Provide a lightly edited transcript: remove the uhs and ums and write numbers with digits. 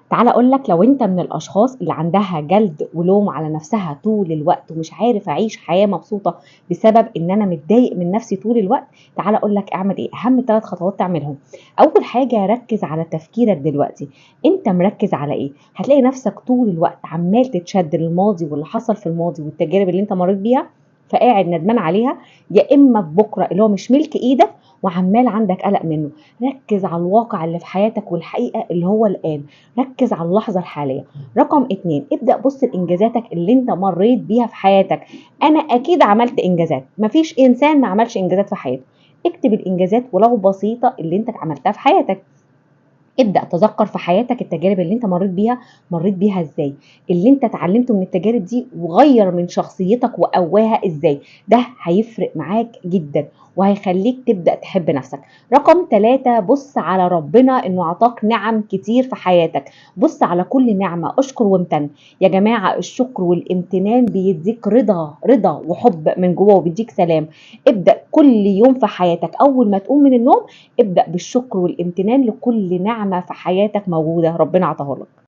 تعالَ أقول لك، لو أنت من الأشخاص اللي عندها جلد ولوم على نفسها طول الوقت ومش عارف أعيش حياة مبسوطة بسبب إن أنا متضايق من نفسي طول الوقت، تعالَ أقول لك اعمل إيه. أهم 3 خطوات تعملهم. أول حاجة، ركّز على تفكيرك دلوقتي، أنت مركّز على إيه؟ هتلاقي نفسك طول الوقت عمّال تتشد للماضي واللي حصل في الماضي والتجارب اللي أنت مرّيت بيها، فقاعد ندمان عليها، يا إما في بُكرة اللي هو مش ملك إيدك وعمّال عندك قلق منه. ركّز على الواقع اللي في حياتك والحقيقة اللي هو الآن، ركّز على اللحظة الحالية. رقم 2، ابدأ بُص لإنجازاتك اللي أنت مرّيت بيها في حياتك. أنا أكيد عملت إنجازات، ما فيش إنسان ما عملش إنجازات في حياته. اكتب الإنجازات ولو بسيطة اللي أنت عملتها في حياتك. ابدأ تذكّر في حياتك التجارب اللي أنت مرّيت بيها، مرّيت بيها إزاي، اللي أنت اتعلمته من التجارب دي وغيّر من شخصيتك وقواها إزاي، ده هيفرق معاك جدًا وهيخلّيك تبدأ تحب نفسك. رقم 3، بُص على ربنا إنه عطاك نِعَم كتير في حياتك، بُص على كل نعمة، اشكر وامتن. يا جماعة الشكر والامتنان بيدّيك رضا، رضا وحب من جوّه وبيدّيك سلام. ابدأ كل يوم في حياتك أول ما تقوم من النوم ابدأ بالشكر والامتنان لكل نعمة في حياتك موجودة ربنا عطاها لك.